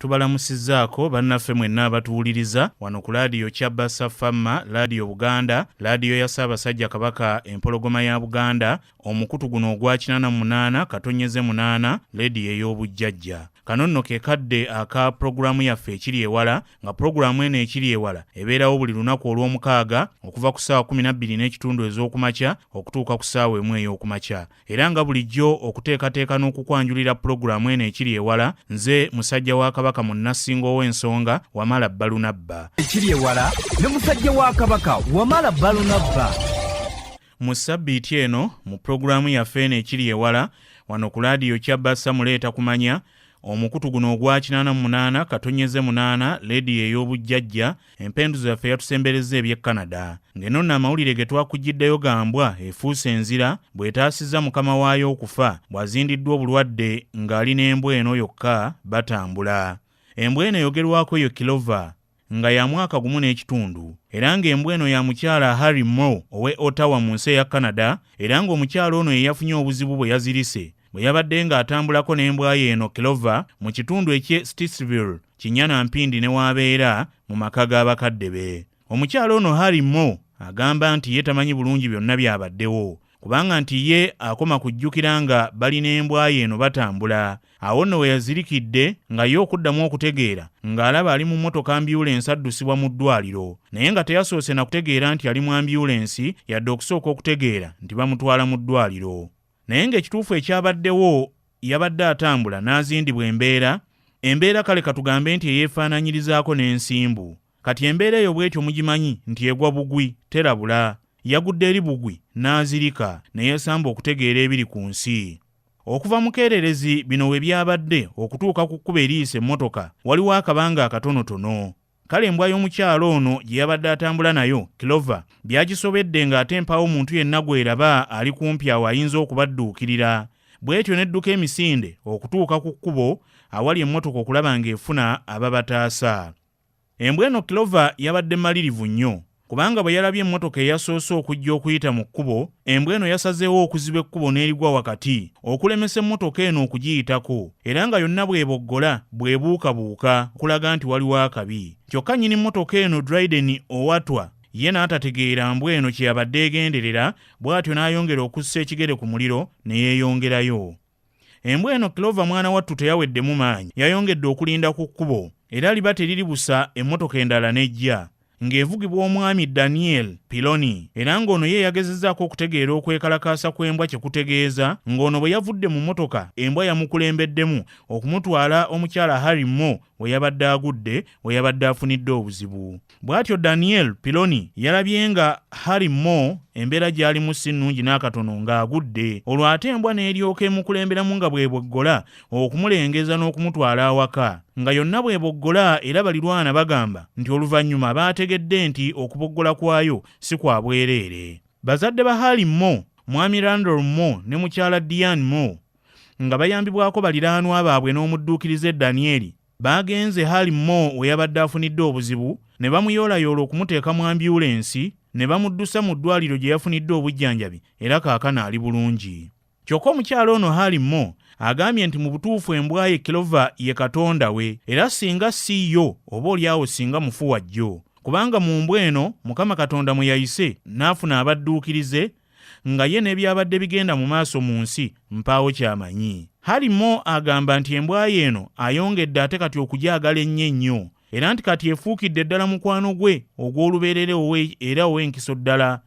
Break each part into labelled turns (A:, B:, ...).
A: Tubalamusizzaako bannaffe mwenna abatuwuliriza wano ku laadiyo Kyabasa Famma, Laadiyo Buganda, laadiyo ya Ssaabasajja Kabaka, Empologoma ya Buganda, omukutu guno ogwa 88.8, leediyo ey'obujjajja. Kano nno ke kadde aka pulogulaamu yaffe Ekiri Ewala, nga pulogulaamu eno Ekiri Ewala ebeerawo buli lunaku Olwomukaaga okuva ku ssaawa 12 n'ekitundu ez'okumakya okutuuka ku ssaawa 1 ey'okumakya. Era nga bulijjo okuteekateeka n'okukwanjulira pulogulaamu eno Ekiri Ewala, nze musajja wa Kabaka Munnassingo ow'ensonga Wamala Balunabba.
B: Ekiri Ewala ne musajja wa Kabaka Wamala Balunabba.
A: Mu ssabbiiti eno mu pulogulaamu yaffe eno Ekiri Ewala wano ku laadiyo Kyabassa Muleeta Kumanya, omukutu guno ogwa 88.8, leediyo ey'obujjajja, empenduzo yaffe yatusemberezza eby'e Canada. Ng'eno nno amawulire ge twakuggyiddeyo ga mbwa efuuse enzira bw'etaasizza mukama waayo okufa bw'azindiddwa obulwadde ng'ali n'embwa eno yokka batambula. Embwa eno eyogerwako ye Clover nga ya mwaka gumu n'ekitundu era ng'embwa eno ya mukyala Harry Moore ow'e Ottawa mu nsi eya Canada, era ng'omukyala ono ye yafunye obuzibu bwe yazirise bwe yabadde ng'atambulako n'embwa ye eno Clover mu kitundu eky'e Stittsville, Kinyana Mpindi ne w'abeera mu maka g'abakadde be. Omukyala ono Harry Moore agamba nti ye tamanyi bulungi byonna byabaddewo kubanga nti ye akoma kujjukira nga bali n'embwa ye eno batambula. Awo nno we yazirikidde nga ye okuddamu okutegeera ng'alaba ali mu mmotoka ambyulensi addusibwa mu ddwaliro, naye nga teyasoose na kutegeera nti ali mu ambyulensi yadde okusooka okutegeera nti bamutwala mu ddwaliro. Naye ng'ekituufu ekyabaddewo yabadde atambula n'azindibwa embeera, embeera kale katugambe nti eyeefaanaanyirizaako n'ensimbu. Kati embeera eyo bw'etyo mugimanyi nti egwa bugwi, terabula. Yagudde eri bugwi n'azirika ne yeesamba okutegeera ebiri ku nsi. Okuva mu keererezi bino we byabadde okutuuka ku kkubo eriyisa emmotoka waliwo akabanga akatonotono. Kale embwa y'omukyala ono gye yabadde atambula nayo, Clover, byagisobedde ng'ate mpaawo muntu yenna gw'eraba ali kumpi awo ayinza okubadduukirira. Bw'etyo n'edduka emisinde okutuuka ku kkubo awali emmotoka okulaba ng'efuna ababataasa. Embwa eno Clover yabadde malirivu nnyo kubanga bwe yalabye emmotoka eyasoose okujja okuyita mu kkubo, embwa eno yasazeewo okuziba ekkubo n'erigwa wakati okulemesa emmotoka eno okugiyitako era nga yonna bw'eboggola bw'ebuukabuuka okulaga nti waliwo akabi. Kyokka nnyini mmotoka eno Dryden Owatwa ye n'atategeera mbwa eno kye yabadde egenderera bw'atyo n'ayongera okussa ekigere ku muliro ne yeeyongerayo. Embwa eno Clover mwana wattu teyaweddemu maanyi, yayongedde okulinda ku kkubo era liba teriri busa emmotoka endala n'ejja ng'evugibwa omwami Daniel Piloni era ng'ono ye yagezezzaako okutegeera okwekalakaasa kw'embwa kye kutegeeza ng'ono bwe yavudde mu mmotoka embwa yamukulembeddemu okumutwala omukyala Harry Moore we yabadde agudde we yabadde afunidde obuzibu. Bw'atyo Daniel Piloni yalabye nga Harry Moore embeera gy'alimu si nnungi n'akatono ng'agudde, olwo ate embwa n'eryoka emukulemberamu nga bw'eboggola okumulengeza n'okumutwala awaka. Nga yonna bw'eboggola era balirwana bagamba nti oluvannyuma baategedde nti okuboggola kwayo si kwa bwereere. Bazadde ba Harry Moore, Mwami Randall Moore ne mukyala Diane Moore nga bayambibwako baliraanwa baabwe n'omudduukirize Daniel Baagenze Harry Moore we yabadde afunidde obuzibu ne bamuyoolayoola okumuteeka mu ambyulensi ne bamuddusa mu ddwaaliro gye yafunidde obujjanjabi era kaakano ali bulungi. Kyokka omukyala ono Harry Moore agambye nti mu butuufu embwa ye Clover ye katonda we era singa si yo oba olyawo singa mufu wa jjo kubanga mu mbwa eno Mukama Katonda mwe yayise n'afuna abadduukirize nga ye n'ebyabadde bigenda mu maaso mu nsi mpaawo ky'amanyi. Harry Moore agamba nti embwa ye eno ayongedde ate kati okugyagala ennyo ennyo era nti kati efuukidde ddala mukwano gwe ogw'olubeerera era ow'enkiso ddala.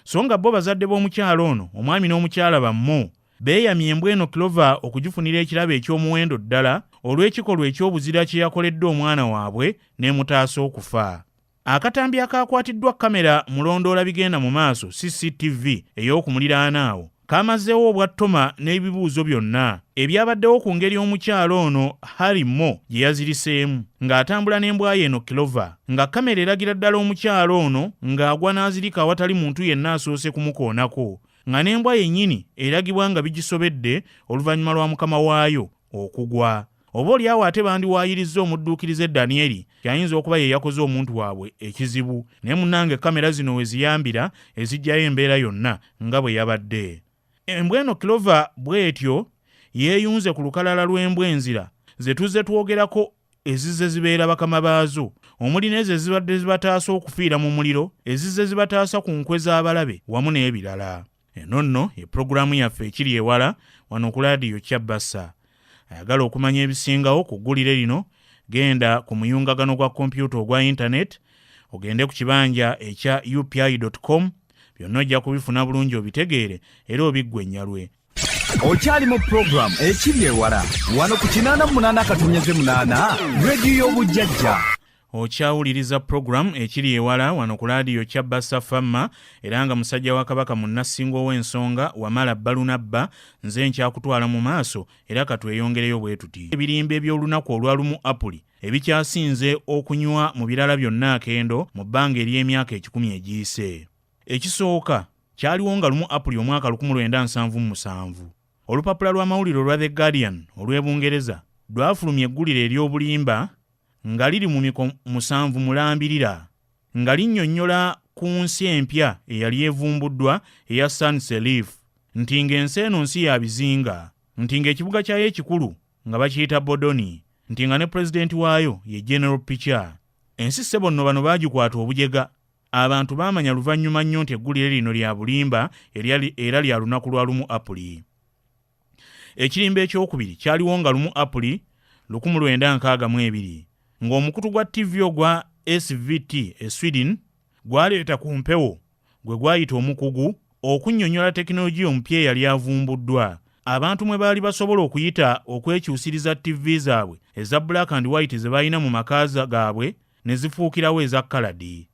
A: So nga bo bazadde b'omukyala ono, omwami n'omukyala ba Moore, beeyamye embwa eno Clover okugifunira ekirabo eky'omuwendo ddala olw'ekikolwa eky'obuzira kye yakoledde omwana waabwe n'emutaasa okufa. Akatambi akaakwatiddwa kkamera mulondoola bigenda mu maaso, CCTV, ey'oku muliraano awo kaamazeewo obwa ttoma n'ebibuuzo byonna ebyabaddewo ku ngeri omukyala ono Harry Moore gye yaziriseemu ng'atambula n'embwa ye eno Clover, nga kkamera eragira ddala omukyala ono ng'agwa n'azirika awatali muntu yenna asoose kumukoonako, nga n'embwa yennyini eragibwa nga bigisobedde oluvannyuma lwa mukama waayo okugwa. Oba olyawo ate bandiwaayirizza omudduukirize Danieri nti ayinza okuba ye yakoze omuntu waabwe ekizibu. Naye munnange kkamera zino we ziyambira eziggyayo embeera yonna nga bwe yabadde. Embwa eno Clover bw'etyo yeeyunze ku lukalala lw'embwa enzira ze tuzze twogerako. ezizze zibeera bakama baazo omuli n'ezo ezibadde zibataasa okufiira mu muliro, ezizze zibataasa ku nkwe z'abalabe wamu n'ebirala. Eno nno ye pulogulaamu yaffe ekiri ewala wano ku laadiyo Kyabbasa. Ayagala okumanya ebisingawo ku ggulire lino genda ku muyungagano gwa kompyuta ogwa yintaneeti ogende ku kibanja ekya upi com byonna ojja kubifuna bulungi obitegeere era obiggwe ennyalwe.
B: Okyali mu pulogulaamu ekiri ewala wano ku 88.8 rediyo y'obujjajja.
A: Okyawuliriza pulogulaamu ekiri ewala wano ku laadiyo Kyabbasa Famma era nga musajja wa Kabaka Munnasingo ow'ensonga Wamala Balunabba nze nkyakutwala mu maaso era katweyongereyo bwe tuti. Ebirimba eby'olunaku olwa lumu Apuli ebikyasinze okunywa mu birala byonna akendo mu bbanga ery'emyaka ekikumi egiyise. Ekisooka kyaliwo nga lumu Apuli omwaka 1977. Olupapula lw'amawulire olwa The Guardian olw'e Bungereza lwafulumya eggulire ery'obulimba nga liri mu miko musanvu mulambirira nga linnyonnyola ku nsi empya eyali evumbuddwa eya San Serif nti ng'ensi eno nsi ya bizinga nti ng'ekibuga kyayo ekikulu nga bakiyita Bodoni nti nga ne pulezidenti waayo ye General Picha. Ensi ssebo nno bano baagikwata obujega. Abantu baamanya luvannyuma nnyo nti eggulire lino lya bulimba era lya lunaku lwa lumu Apuli. Ekirimba ekyokubiri kyaliwo nga lumu Apuli 1962 ng'omukutu gwa ttivi ogwa SVT e Sweden gwaleeta ku mpewo gwe gwayita omukugu okunnyonnyola tekinologiya omupya eyali avumbuddwa abantu mwe baali basobola okuyita okwekyusiriza ttivi zaabwe eza black and white ze balina mu maka gaabwe ne zifuukirawo eza kaladi.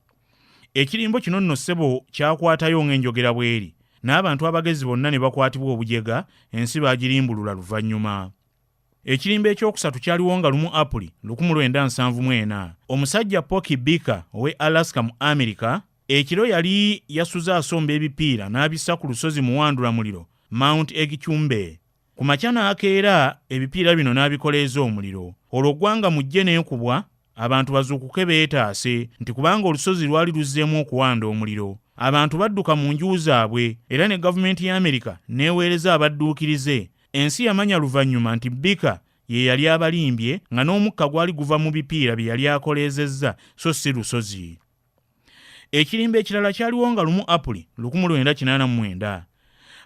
A: Ekirimbo kino nno ssebo kyakwatayo ng'enjogera bw'eri n'abantu abagezi bonna ne bakwatibwa obujega ensi baagirimbulula luvannyuma. Ekirimbo ekyokusatu kyaliwo nga lumu Apuli 1974 omusajja Porky Baker ow'e Alaska mu Amerika ekiro yali yasuze asomba ebipiira n'abissa ku lusozi muwandulamuliro Mount Egichumbe. Ku makya n'akeera ebipiira bino n'abikoleeza omuliro. Olwo ggwanga mujje n'ekubwa abantu bazuukuke beetaase nti kubanga olusozi lwali luzzeemu okuwanda omuliro. Abantu badduka mu nju zaabwe era ne gavumenti ya Amerika n'eweereza abadduukirize. Ensi yamanya luvannyuma nti Baker ye yali abalimbye nga n'omukka gwali guva mu bipiira bye yali akoleezezza so si lusozi. Ekirimba ekirala kyaliwo nga lumu Apuli 1989.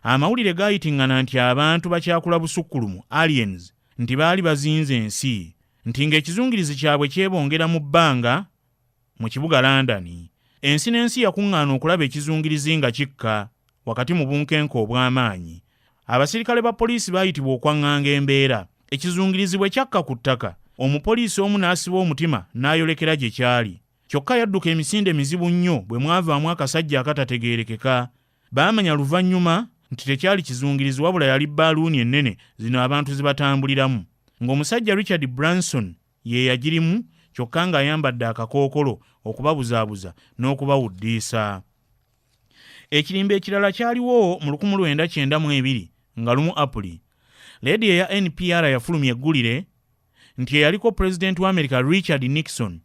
A: Amawulire gaayitiŋŋana nti abantu bakyakula busukkulumu, aliens, nti baali bazinze ensi, nti ng'ekizungirizi kyabwe kyebongera mu bbanga mu kibuga London. Ensi n'ensi yakuŋŋaana okulaba ekizungirizi nga kikka wakati mu bunkenke obw'amaanyi. Abasirikale ba poliisi baayitibwa okwaŋŋanga embeera. Ekizungirizi bwe kyakka ku ttaka, omupoliisi omu n'asiba omutima n'ayolekera gye kyali. Kyokka yadduka emisinde mizibu nnyo bwe mwavaamu akasajja akatategeerekeka. Baamanya luvannyuma nti tekyali kizungirizi wabula yali bbaaluuni ennene zino abantu ze batambuliramu ng'omusajja Richard Branson ye yagirimu kyokka ng'ayambadde akakookolo okubabuzaabuza n'okubawuddiisa. Ekirimba ekirala kyaliwo mu 1992 nga lumu Apuli. Leediyo eya NPR yafulumya eggulire nti eyaliko pulezidenti wa Amerika Richard Nixon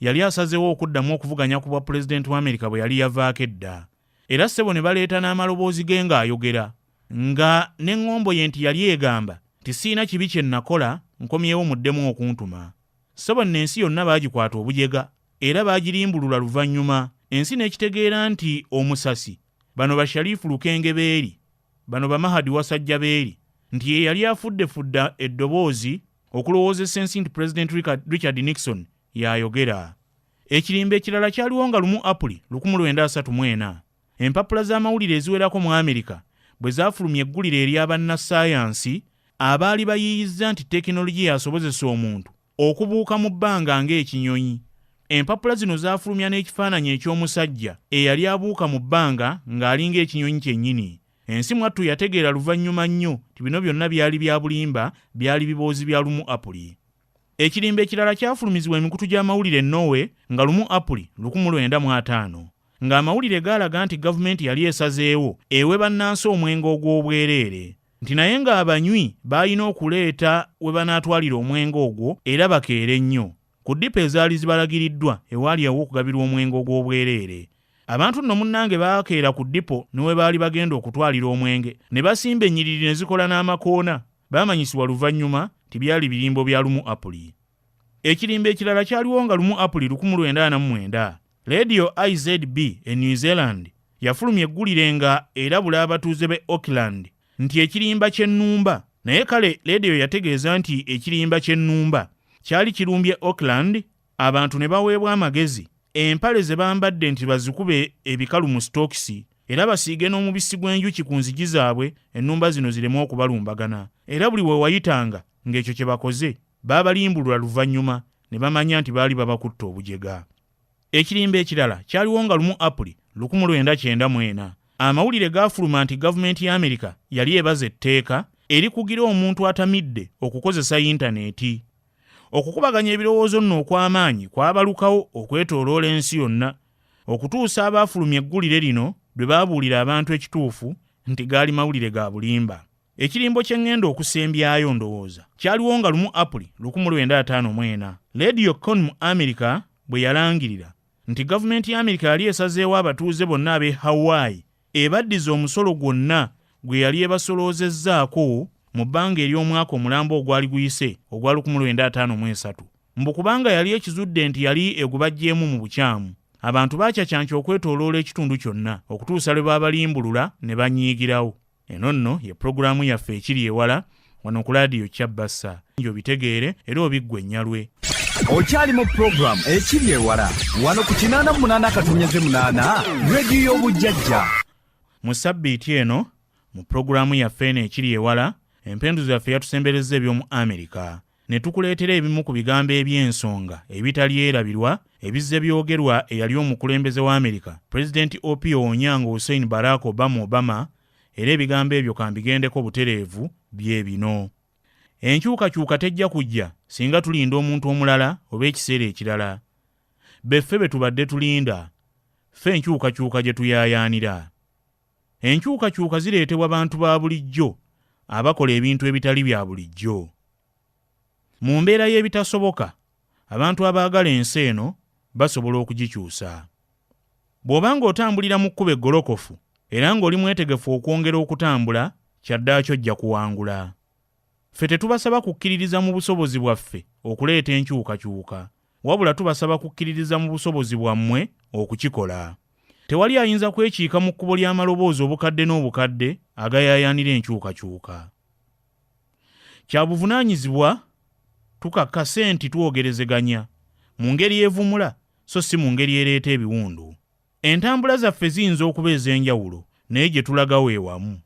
A: yali asazeewo okuddamu okuvuganya ku bwa pulezidenti wa Amerika bwe yali yavaako edda. Era ssebo ne baleeta n'amaloboozi ge ng'ayogera nga n'eŋŋombo ye nti yali egamba nti sirina kibi kye nnakola nkomyewo muddemu okuntuma. Ssebo nno ensi yonna baagikwata obujega era baagirimbulula luvannyuma ensi n'ekitegeera nti omusasi bano ba Sharifu Lukenge Beeri bano ba Mahadi Wasajja Beeri nti ye yali afuddefudde eddoboozi okulowoozesa ensi nti Pulezidenti Richard Nixon y'ayogera. Ekirimba ekirala kyaliwo nga lumu Apuli 1934 empapula z'amawulire eziwerako mu Amerika bwe zaafulumya eggulire erya bannassaayansi abaali bayiiyizza nti tekinologiya asobozesa omuntu okubuuka mu bbanga ng'ekinyonyi. Empapula zino zaafulumya n'ekifaananyi eky'omusajja eyali abuuka mu bbanga ng'alinga ekinyonyi kyennyini. Ensi mwattu yategeera luvannyuma nnyo nti bino byonna byali bya bulimba, byali biboozi bya lumu Apuli. Ekirimba ekirala kyafulumizibwa emikutu gy'amawulire e Norway nga lumu Apuli 1950 ng'amawulire gaalaga nti gavumenti yali esazeewo ewe bannansi omwenge ogw'obwereere nti naye ng'abanywi baalina okuleeta we banaatwalira omwenge ogwo era bakeere nnyo ku ddipo ezaali zibalagiriddwa ewaali aw'okugabirwa omwenge ogw'obwereere. Abantu nno munnange baakeera ku ddipo ne we baali bagenda okutwalira omwenge ne basimba ennyiriri ne zikola n'amakoona. Baamanyisibwa luvannyuma nti byali birimbo bya lumu Apuli. Ekirimba ekirala kyaliwo nga lumu Apuli 1949, leediyo IZB e New Zealand yafulumya eggulire nga erabula abatuuze b'e Auckland nti ekirimba ky'ennumba naye kale leediyo yategeeza nti ekirimba ky'ennumba kyali kirumbye Auckland abantu ne baweebwa amagezi empale ze bambadde nti bazikube ebikalu mu sitookisi era basiige n'omubisi gw'enjuki ku nzigi zaabwe ennumba zino zireme okubalumbagana era buli we wayitanga ng'ekyo kye bakoze baabalimbulula luvannyuma ne bamanya nti baali babakutte obujega. Ekirimba ekirala kyaliwo nga lumu Apuli 1994 amawulire gaafuluma nti gavumenti ya Amerika yali ebaza etteeka erikugira omuntu atamidde okukozesa yintaneeti. Okukubaganya ebirowoozo nno okw'amaanyi kwabalukawo okwetooloola ensi yonna okutuusa abaafulumya eggulire lino lwe baabuulira abantu ekituufu nti gaali mawulire ga bulimba. Ekirimbo kye ŋŋenda okusembyayo ndowooza kyaliwo nga lumu Apuli 1954 Leediyo Con mu Amerika bwe yalangirira nti gavumenti ya Amerika yali esazeewo abatuuze bonna ab'e Hawaii ebaddize omusolo gwonna gwe yali ebasoloozezzaako mu bbanga ery'omwaka omulamba ogwali guyise ogwa 1953 mbu kubanga yali ekizudde nti yali egubaggyeemu mu bukyamu. Abantu baacaccanca okwetooloola ekitundu kyonna okutuusa lwe baabalimbulula ne banyiigirawo. Eno nno ye pulogulaamu yaffe ekiri ewala wano ku laadiyo Kyabbassa. Obitegeere era obiggwe ennyalwe.
B: Okyali mu pulogulaamu ekiri ewala wano ku 88.8 rediyo y'obujjajja.
A: Mu ssabbiiti eno mu pulogulaamu yaffe eno ekiri ewala, empenduzo yaffe yatusemberezza eby'omu Amerika ne tukuleetera ebimu ku bigambo eby'ensonga ebitalyerabirwa ebizze byogerwa eyali omukulembeze wa Amerika, Pulezidenti Opio Onyango Hussein Barack Obama Obama, era ebigambo ebyo kambigendeko butereevu bye bino. Enkyukakyuka tejja kujja singa tulinda omuntu omulala oba ekiseera ekirala. Beffe be tubadde tulinda, ffe enkyukakyuka gye tuyaayaanira. Enkyukakyuka zireetebwa bantu ba bulijjo abakola ebintu ebitali bya bulijjo. Mu mbeera y'ebitasoboka, abantu abaagala ensi eno basobola okugikyusa. Bw'oba ng'otambulira mu kkubo eggolokofu era ng'oli mwetegefu okwongera okutambula, kyaddaaki ojja kuwangula. Ffe tetubasaba kukkiririza mu busobozi bwaffe okuleeta enkyukakyuka, wabula tubasaba kukkiririza mu busobozi bwammwe okukikola. Tewali ayinza kwekiika mu kkubo ly'amaloboozi obukadde n'obukadde agayaayaanira enkyukakyuka. Kya buvunaanyizibwa tukakase nti twogerezeganya mu ngeri evumula so si mu ngeri ereeta ebiwundu. Entambula zaffe ziyinza okuba ez'enjawulo naye gye tulaga we wamu.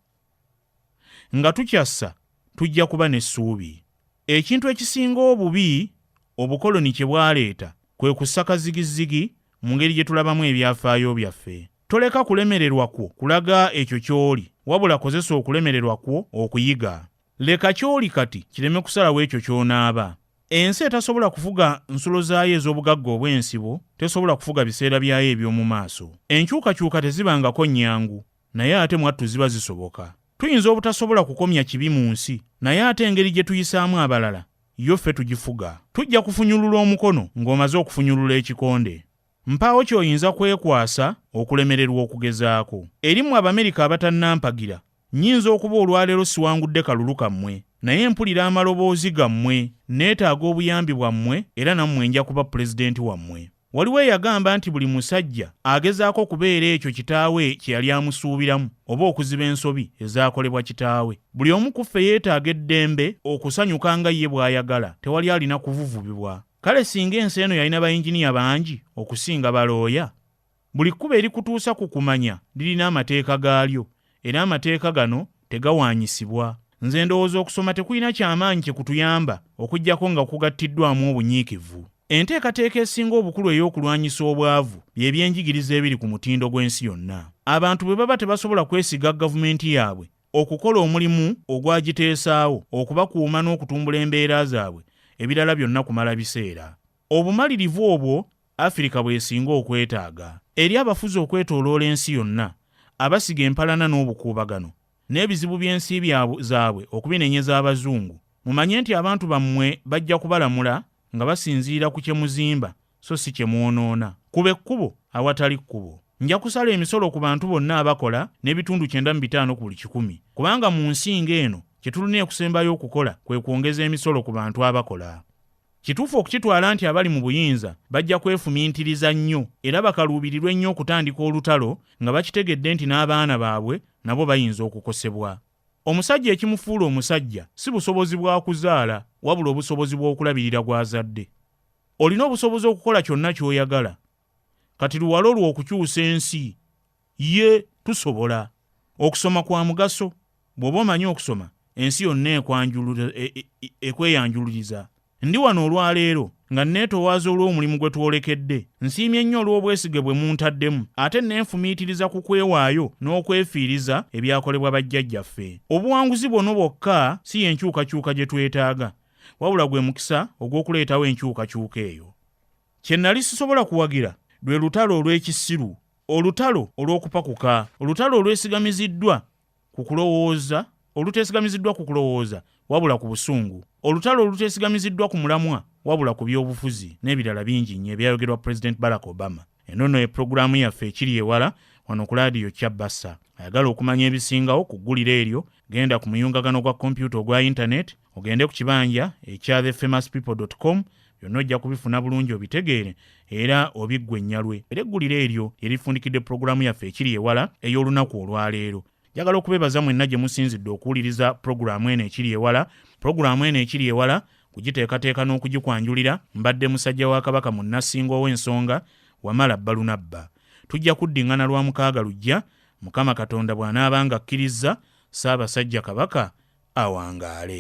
A: Nga tukyassa tujja kuba n'essuubi. Ekintu ekisinga obubi obukoloni kye bwaleeta kwe kussa kazigizigi mu ngeri gye tulabamu ebyafaayo byaffe. Toleka kulemererwa kwo kulaga ekyo ky'oli, wabula kozesa okulemererwa kwo okuyiga. Leka ky'oli kati kireme kusalawo ekyo ky'onaaba. Ensi etasobola kufuga nsulo zaayo ez'obugagga obw'ensibo tesobola kufuga biseera byayo eby'omu maaso. Enkyukakyuka tezibangako nnyangu, naye ate mwattu ziba zisoboka. Tuyinza obutasobola kukomya kibi mu nsi, naye ate engeri gye tuyisaamu abalala yo ffe tugifuga. Tujja kufunyulula omukono ng'omaze okufunyulula ekikonde. Mpaawo ky'oyinza kwekwasa okulemererwa okugezaako. Eri mmwe Abamerika abatannampagira, nnyinza okuba olwaleero siwangudde kalulu kammwe, naye mpulira amaloboozi gammwe, nneetaaga obuyambi bwammwe era nammwe nja kuba Pulezidenti wammwe. Waliwo eyagamba nti buli musajja agezaako kubeera ekyo kitaawe kye yali amusuubiramu oba okuziba ensobi ezaakolebwa kitaawe. Buli omu ku ffe yeetaaga eddembe okusanyuka nga ye bw'ayagala, tewali alina kuvuvubibwa. Kale singa ensi eno yalina bayinginiya bangi okusinga balooya! Buli kkubo erikutuusa ku kumanya lirina amateeka gaalyo, era amateeka gano tegawaanyisibwa. Nze ndowooza okusoma tekulina ky'amaanyi kye kutuyamba okuggyako nga kugattiddwamu obunyiikivu. Enteekateeka esinga obukulu ey'okulwanyisa obwavu bye byenjigiriza ebiri ku mutindo gw'ensi yonna. Abantu bwe baba tebasobola kwesiga gavumenti yaabwe okukola omulimu ogwagiteesaawo okubakuuma n'okutumbula embeera zaabwe, ebirala byonna kumala biseera. Obumalirivu obwo Afirika bw'esinga okwetaaga. Eri abafuzi okwetooloola ensi yonna abasiga empalana n'obukuubagano n'ebizibu by'ensi zaabwe okubinenyeza Abazungu, mumanye nti abantu bammwe bajja kubalamula nga basinziira ku kye muzimba so si kye mwonoona. Kuba ekkubo awatali kkubo. Nja kusala emisolo ku bantu bonna abakola n'ebitundu 95 ku buli kikumi, kubanga mu nsi ng'eno kye tulina ekusembayo okukola kwe kwongeza emisolo ku bantu abakola. Kituufu okukitwala nti abali mu buyinza bajja kwefumiitiriza nnyo era bakaluubirirwe nnyo okutandika olutalo nga bakitegedde nti n'abaana baabwe nabo bayinza okukosebwa. Omusajja ekimufuula omusajja si busobozi bwa kuzaala wabula obusobozi bw'okulabirira gw'azadde. Olina obusobozi okukola kyonna ky'oyagala. Kati luwalo lwo okukyusa ensi. Ye tusobola. Okusoma kwa mugaso. Bw'oba omanyi okusoma, ensi yonna e, e, ekweyanjululiza. Ndi wano olwaleero nga nneetowaaza olw'omulimu gwe twolekedde. Nsiimye nnyo olw'obwesige bwe muntaddemu ate nenfumiitiriza ku kwewaayo n'okwefiiriza ebyakolebwa bajjajjaffe. Obuwanguzi buno bwokka si y'enkyukakyuka gye twetaaga, wabula gwe mukisa ogw'okuleetawo enkyukakyuka eyo. Kye nnali sisobola kuwagira lwe lutalo olw'ekisiru, olutalo olw'okupakuka, olutalo olwesigamiziddwa ku kulowooza oluteesigamiziddwa ku kulowooza wabula ku busungu, olutalo oluteesigamiziddwa ku mulamwa wabula ku by'obufuzi n'ebirala bingi nnyo ebyayogerwa Pulezidenti Barack Obama. Eno nno ye pulogulaamu yaffe ekiri ewala wano ku laadiyo Kyabasa. Ayagala okumanya ebisingawo ku ggulire eryo, genda ku muyungagano gwa kompyuta ogwa yintaneeti ogende ku kibanja ekya thefamouspeople.com byonna ojja kubifuna bulungi obitegeere era obiggwe ennyalwe. Era eggulire eryo lye lifundikidde pulogulaamu yaffe ekiri ewala ey'olunaku olwaleero. Njagala okubeebaza mwenna gye musinzidde okuwuliriza pulogulaamu eno ekiri ewala. Pulogulaamu eno ekiri ewala kugiteekateeka n'okugikwanjulira mbadde musajja wa Kabaka Munnasingo ow'ensonga Wamala Balunabba. Tujja kuddingana lwa mukaaga lujja Mukama Katonda bw'anaaba ng'akkirizza Ssaabasajja Kabaka awangaale.